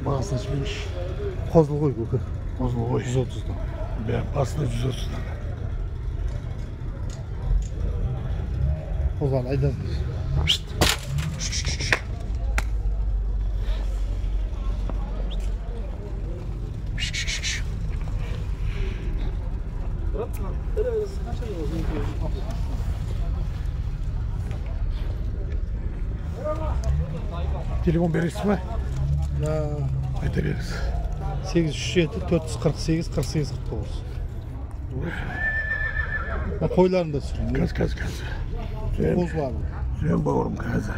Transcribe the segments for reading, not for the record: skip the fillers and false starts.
Бағасын жіберіңізші. Қозыл қой көке. Қозыл қой. 130-дан. Басына 130-дан. Қозыларды айдаңыз. Телефон бересіз бе? Айта беріңіз. 837 448 48 49. Қойларын да түсірейін. Қазір. Қозыларын. Жөн бауырым, қазір.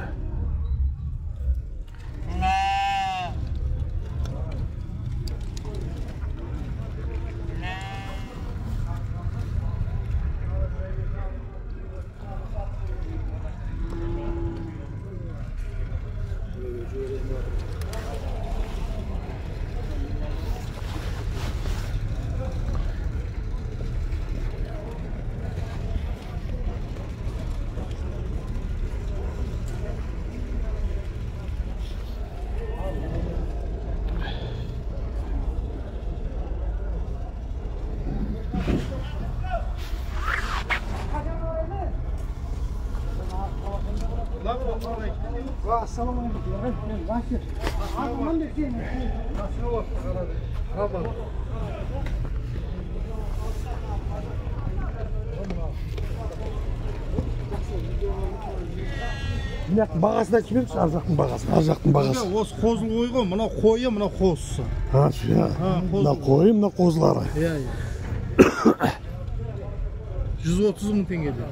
Бағасын айтып жіберіңізші, ар жақтың бағасын, ар жақтың бағасы. Осы қозыл қой ғой, мынау қойы, мынау қозысы. Мына қойы, мына қозылары. Иә, иә. 130 мың теңгеден.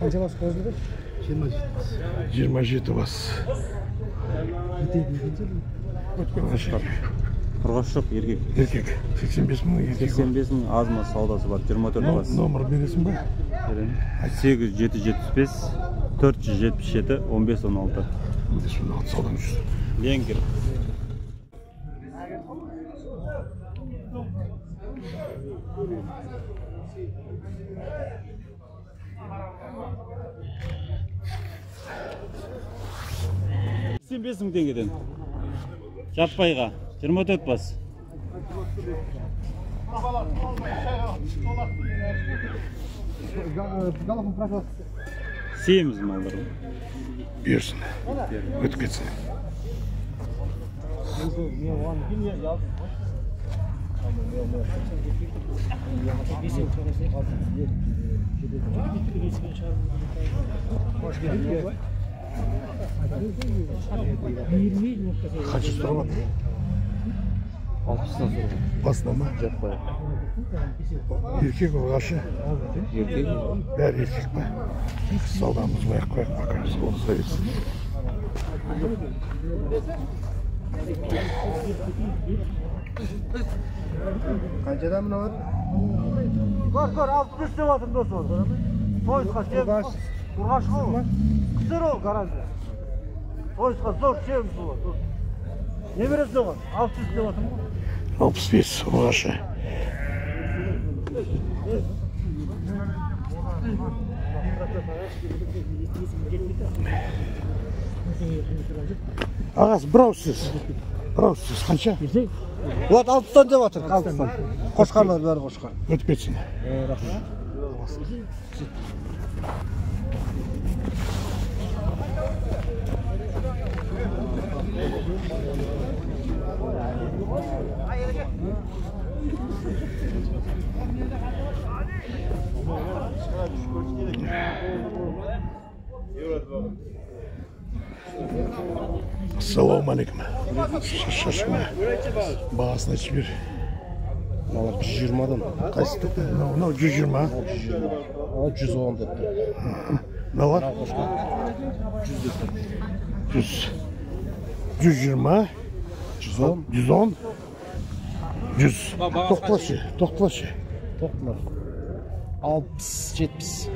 Қанша бас қозыл ғой? 27 бас. 27 бас. Ұрғашы жоқ, еркек. Еркек. 85 мың еркек. 85 мың аз ма саудасы бар, 24 бас. Номер бересің бе? Беремін. 8775 477 15 16. 15 16 саудан жүз. Ленгер. 85 мың теңгеден. Жаппайға 24 бас. Семіз малдар. Берсін. Өтіп кетсін. Қанша сұрап жатыр? 60-тан сұрап. Басына ма? Жаппай. Еркек ұрғашы? Еркек. Бәрі еркек па? Саудамыз аяқ қояйық пока. Қолыңызға берсін. Қаншадан мыналар? Көр, 63 деп жатырмын дос ол. Пойызға сен ұрғашы ғой. Қысыр ол гаражда. Пойызға зор семіз ол. Не бересің оған? 63 деп жатырмын ғой. 65 ұрғашы. Ағасы, бір ауыз сөз. Бір ауыз сөз. Қанша? Вот 60-тан деп жатыр, 60-тан. Қошқарлар бәрі қошқар. Өтіп кетсін. Рахмет. Ассалаумағалейкум. Шашма. Бағасын айтып жібер. Мыналар 120-дан. Қайсы? Мынау 120. Мынау 110 деп тұр. Мыналар? 100 деп тұр. 100. 120. 110. 110. 100. Тоқталшы, тоқталшы. Тоқталар. 60, 70.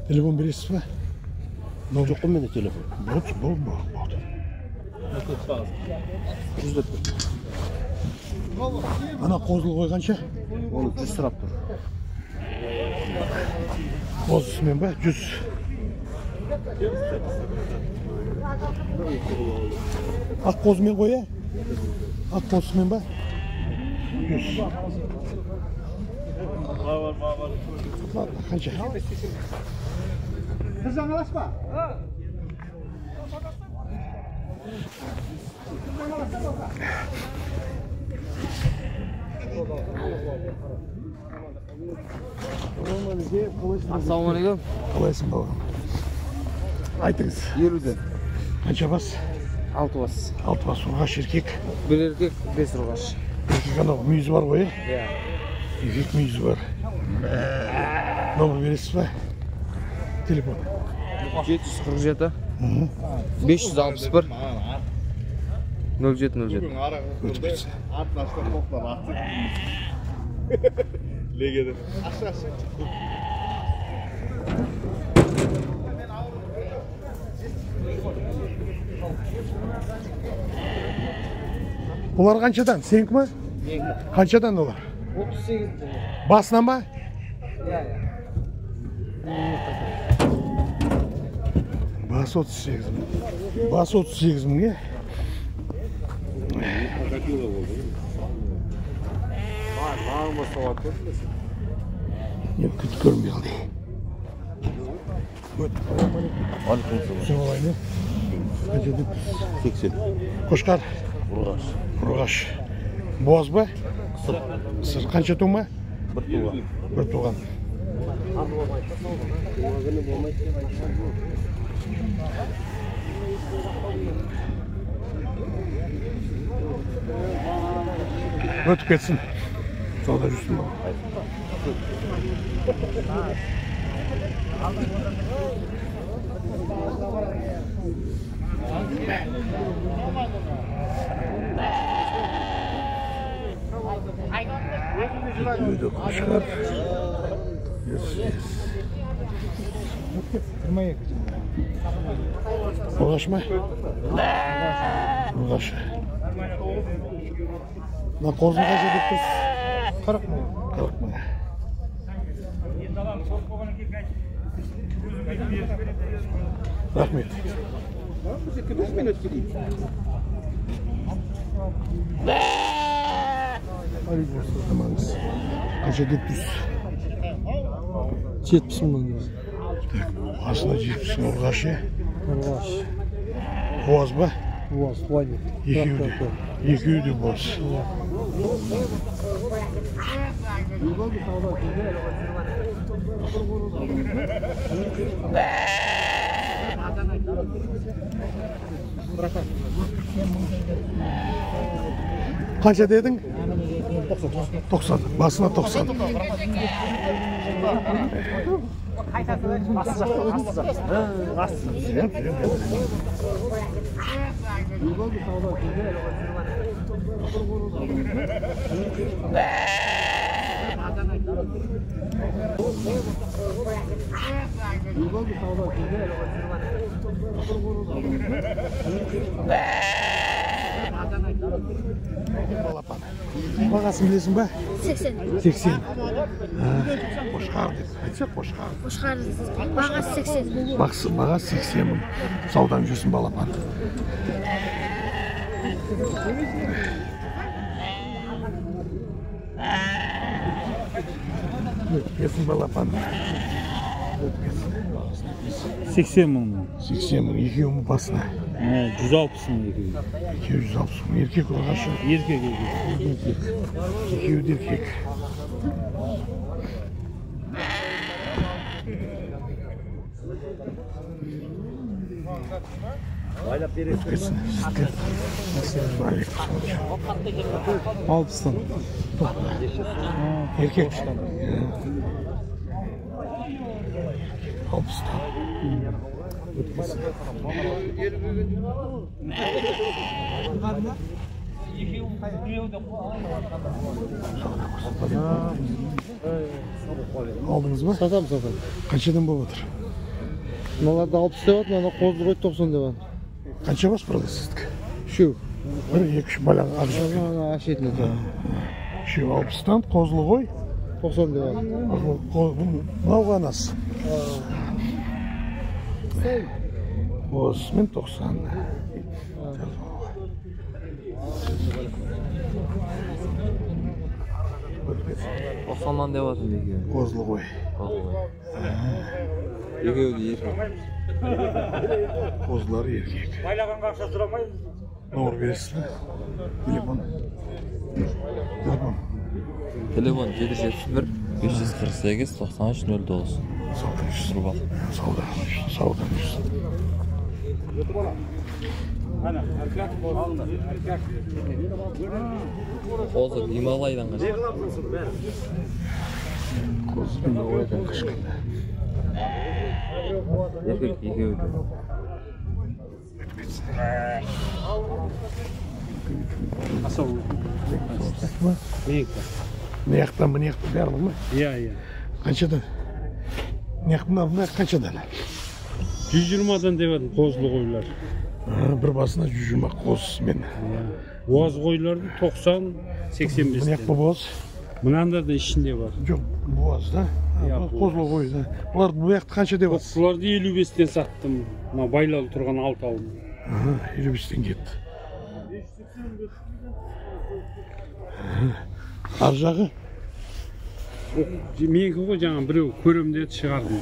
Телефон бересіз бе? Жоқ қой менде телефон. Болды, болды, болды. 100 деп тұр. Ана қозыл қойғанша? Оны 100 сұрап тұр. Қозысымен ба? 100. Ақ қозымен ғой, ә? Ақ қозымен ба? 100. Ладно, қанша? Бір жаңалас па? Ассалаумағалейкум. Қалайсың, балам? Айтыңыз. 50-ден. Қанша бас? 6 бас. 6 бас ұрғаш еркек. Bir erkek, 5 ұрғаш. Еркек анау мүйізі бар ғой, Иә. Еркек мүйізі бар. Номер бересіз ба? Телефон. 747 561 07 07. Өтіп кетсін. Бұлар қаншадан? Сенікі ма? Қаншадан олар? 38 теңге. Басынан ба? Иә, иә. Басы 38 мың. Басы 38 мың, е? Не, күт көрінбей қалды. Өт. Сен алайын, е? Қанша деп? 80. Қошқар? Ұрғаш. Ұрғаш. Боз ба? Қысыр. Қысыр. Қанша тума? Бір туған. Бір туған. Өтіп кетсін. Сауда жүрсін бала. Екеуі де қошқар. Yes, yes. Ұрғаш ма? Ұрғаш. Мына қозыны қанша деп тұрсыз? 40 мың. 40 мың. Рахмет. Аманбыз. Қанша деп тұрсыз? 70 мыңнан дейміз. Так, басына 70 мың ұрғашы. Ұрғаш. Буаз ба? Буаз, құлайды. Екеуі де. Екеуі де буаз. Қанша дедің? 90. Басына 90. Балапан. Бағасын білесің ба? 80. 80. Қошқар деп. Айтса қошқар. Қошқар бағасы 80. Бағасы 80 мың. Саудан жүрсін балапан. Өткесін балапан. Өткесін. 80 мың. 80 мың. Екеуі мың басына. 160 мың екеуі. Екеуі 160 мың. Еркек ұрғашы? Еркек, еркек. Екеуі де еркек. Өткесін. 60-тан. Еркек. 60-тан. Өткесін. Алдыңыз ба? Сатам, сатам. Қаншадан болып отыр? Мыналарды 60 деп отыр, мына қозы қойды 90 деп отыр. Қанша бас продаж сіздікі? Үшеу. 1, 2, 3 бала ақ жіпке. Ашетін. Үшеу 60-тан, қозылы ғой. 90 деп отыр. Мынау ғанасы. Қозысымен 90. Тоқсаннан деп жатыр екеуі. Қозылы қой. Екеуі де еркек. Қозылар еркек. Байлағанға ақша сұрамаймыз. Номер бересіз бе? Телефон. Телефон. Телефон 771 548 93 09. Сауда. Сауда. Сауда. Қозы Гималайдан қашқан. Қозы Гималайдан қашқан. Еркек екеуі де. Мына жақтан, мына жақтан барлығы ма? Иә, иә. Қаншадан? Мына мына қаншадан? 120-дан деп едім қозылы қойлар. Бір басына 120 қозысымен. Буаз қойларды 90, 85. Мына жақ буаз? Мынанда да ішінде бар. Жоқ, буаз да? Қозылы қой да. Бұлар бұл жақты қанша деп жатсыз? Бұларды 55-тен саттым. Мына байлаулы тұрған алтауын. 55-тен кетті. Ар жағы? Менікі ғой, жаңа біреу көрем деді, шығардым.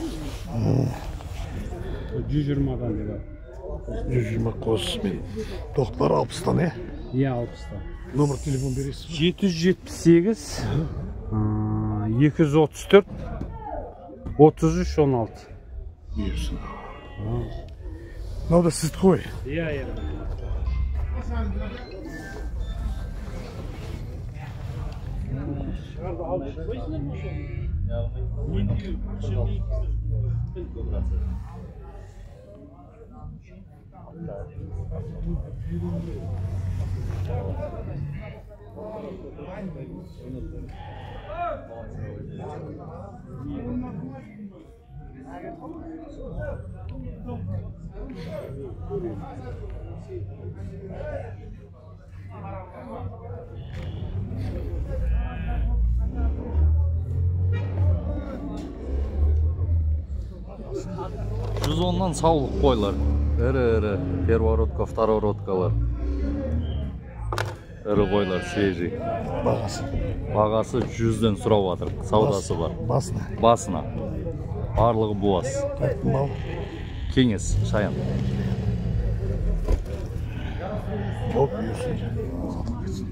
120-дан деп. 120 қозысымен. Тоқтылар 60-тан, е? Иә, 60-тан. Номер телефон бересіз бе? 778 234 33 16. Бұйырсын. Мынау да сіздікі ғой? Иә, иә. Жүз оннан саулық қойлар. Ірі-ірі, первородка, второродкалар. Ірі қойлар, свежий. Бағасы? Бағасы 100-ден сұрап жатыр. Саудасы бар. Басына? Басына. Барлығы буаз. Мал? Кеңес, Шаян. Боп бұйырсын. Сатылып кетсін.